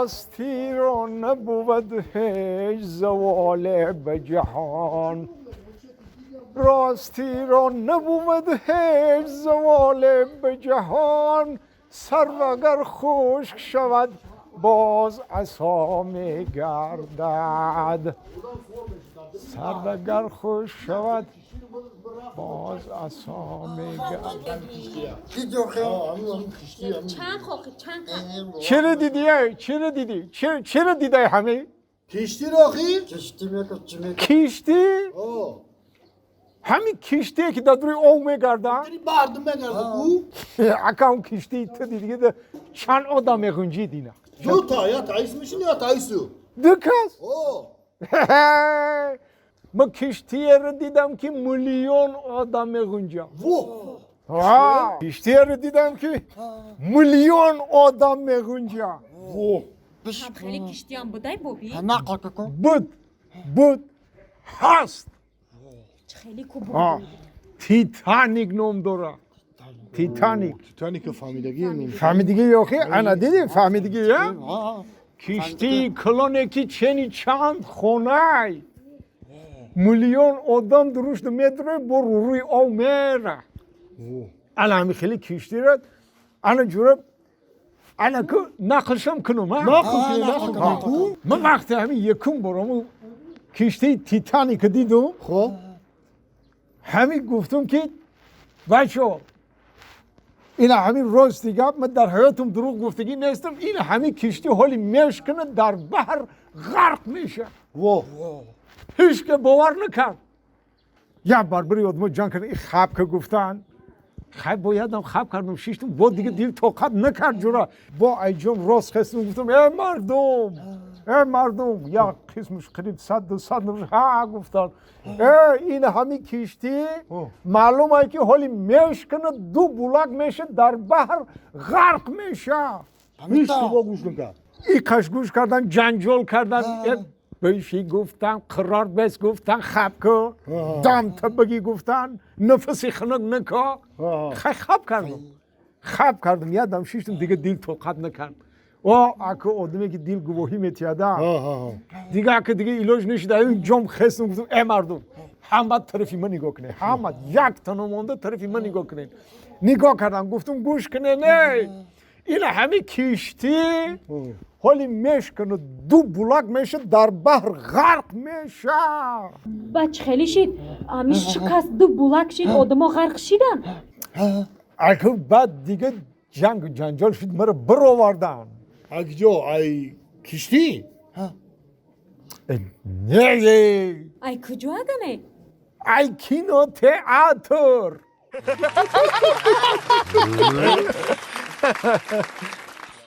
Рости ро набувад ҳеҷ заволе ба ҷаҳон, рости ро набувад ҳеҷ заволе ба ҷаҳон, сарв агар хушк шавад боз асо мегардад, сарв агар хушк шавад боз асо мегардад. Чанд хоҳӣ, чанд? Чиро дидӣ, чиро дидӣ, чиро дидай ҳаме? Киштӣ рохӣ? Киштӣ мека, чӣ мека? Киштӣ? Ҳамин киштие ки дар рӯи об мегарданд. Мардум мегарда ку. Ака, он киштии ту дидиги чанд одам меғунҷид ина? Ду та, я таис мешини, я таису. Ду кас. Ман киштиеро дидам, ки миллион одам меғунҷад. Киштиеро дидам, ки миллион одам меғунҷад. Хеле киштиам будай, боби? Нақл кун. Буд, буд, ҳаст. Хеле ку? Титаник ном дорад, Титаник. Титаник фаҳмидагӣ. Фаҳмидагӣ ёхи, ана дидӣ, фаҳмидагӣ, я киштии калоне, ки чени чанд хонай, миллион одам дурушт медрои, бо рӯи об мера. Ана ҳами хеле киштиро ана ҷура ана ку нақлшам кунум. Ман вақте ҳами якум борому киштии Титаника дидум, хоб, ҳамин гуфтум, ки бачо, ина ҳамин рости гап, ман дар ҳаётам дурӯғ гуфтагӣ нестам, ин ҳамин киштӣ ҳоли мешкана, дар баҳр ғарқ меша. Ҳеҷ ке бовар накард. Як барбари одмо ҷанг кард, хаб ка гуфтан, хай, боядам хаб кардам, шиштум, бо дига дил тоқат накард, ҷура, бо айҷом рост хестум, гуфтам: «Э мардум, э мардум!» Як қисмаш қариб 100, 200 нафар ҳа гуфтан. Э, ин ҳамин киштӣ маълум ай, ки ҳоли мешкана, ду булак меша, дар баҳр ғарқ меша. Ҳеҷ ки бо гӯш накард. Икаш гӯш кардан, ҷанҷол кардан, беши гуфтан, қарор бес гуфтан, хаб ку, дам табагӣ гуфтан, нафаси хунук нако. Хай, хаб кардам, хаб кардам, ядам шиштум, дига дил тоқат накард. О, ака, одаме ки дил гувоҳӣ метиҳада дига, ака, дига илоҷ нешида, ҷом хестум, гуфтам: «Э мардум, ҳама тарафи ман нигоҳ кунед, ҳама як тано монда тарафи ман нигоҳ кунед». Нигоҳ кардам, гуфтум: «Гӯш кунед, не, ина ҳами киштӣ ҳоли мешкана, ду булак меша, дар баҳр ғарқ меша». Баъд чӣ хеле шид? Ами шикаст, ду булак шид, одамо ғарқ шидан? Ака, баъд дига ҷангу ҷанҷол шуд, маро бировардан. Акҷо, ай киштӣ? Не. Ай куҷо агаме? Ай кинотеатр.